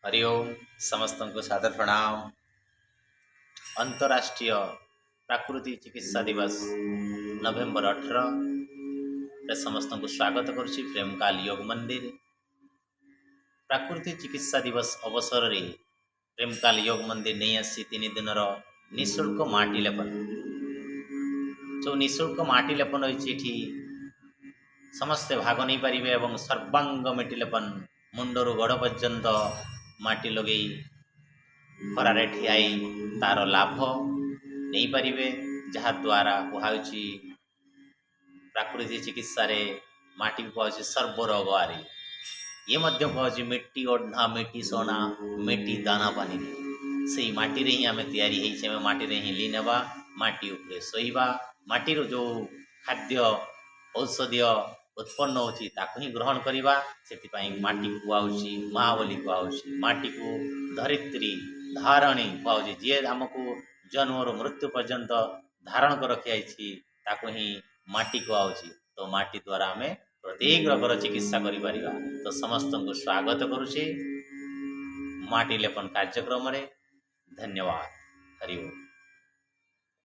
ହରି ଓମ୍। ସମସ୍ତଙ୍କୁ ସାଦର ପ୍ରଣାମ। ଅନ୍ତରାଷ୍ଟ୍ରୀୟ ପ୍ରାକୃତିକ ଚିକିତ୍ସା ଦିବସ ନଭେମ୍ବର 18ରେ ସମସ୍ତଙ୍କୁ ସ୍ୱାଗତ କରୁଛି ପ୍ରେମକାଲ ଯୋଗ ମନ୍ଦିର। ପ୍ରାକୃତିକ ଚିକିତ୍ସା ଦିବସ ଅବସରରେ ପ୍ରେମକାଲ ଯୋଗ ମନ୍ଦିର ନେଇ ଆସିଛି 3 ଦିନର ନିଃଶୁଳ୍କ ମାଟି ଲେପନ। ଯେଉଁ ନିଃଶୁଳ୍କ ମାଟି ଲେପନ ରହିଛି, ଏଠି ସମସ୍ତେ ଭାଗ ନେଇପାରିବେ ଏବଂ ସର୍ବାଙ୍ଗ ମାଟି ଲେପନ, ମୁଣ୍ଡରୁ ଗୋଡ଼ ପର୍ଯ୍ୟନ୍ତ ମାଟି ଲଗେଇ ଖରାରେ ଠିଆ ହେଇ ତାର ଲାଭ ନେଇପାରିବେ। ଯାହାଦ୍ୱାରା କୁହାଯାଉଛି, ପ୍ରାକୃତିକ ଚିକିତ୍ସାରେ ମାଟିକୁ କୁହାଯାଉଛି ସର୍ବରୋଗ ଆରି। ଇଏ ମଧ୍ୟ କୁହାଯାଉଛି, मिट्टी ओढ़ना, मिट्टी सोना, मिट्टी दाना पानी। ସେଇ ମାଟିରେ ହିଁ ଆମେ ତିଆରି ହେଇଛେ। ଆମେ ମାଟିରେ ହିଁ ଲୀନ ହେବା, ମାଟି ଉପରେ ଶୋଇବା। ମାଟିରୁ ଯେଉଁ ଖାଦ୍ୟ ଔଷଧୀୟ ଉତ୍ପନ୍ନ ହେଉଛି, ତାକୁ ହିଁ ଗ୍ରହଣ କରିବା। ସେଥିପାଇଁ ମାଟିକୁ କୁହାହେଉଛି ମା ବୋଲି କୁହାହେଉଛି। ମାଟିକୁ ଧରିତ୍ରୀ, ଧାରଣୀ କୁହାହେଉଛି। ଯିଏ ଆମକୁ ଜନ୍ମରୁ ମୃତ୍ୟୁ ପର୍ଯ୍ୟନ୍ତ ଧାରଣ କରି ରଖିଯାଇଛି, ତାକୁ ହିଁ ମାଟି କୁହାହେଉଛି। ତ ମାଟି ଦ୍ୱାରା ଆମେ ପ୍ରତ୍ୟେକ ରୋଗର ଚିକିତ୍ସା କରିପାରିବା। ତ ସମସ୍ତଙ୍କୁ ସ୍ୱାଗତ କରୁଛି ମାଟି ଲେପନ କାର୍ଯ୍ୟକ୍ରମରେ। ଧନ୍ୟବାଦ। ହରି ଓମ୍।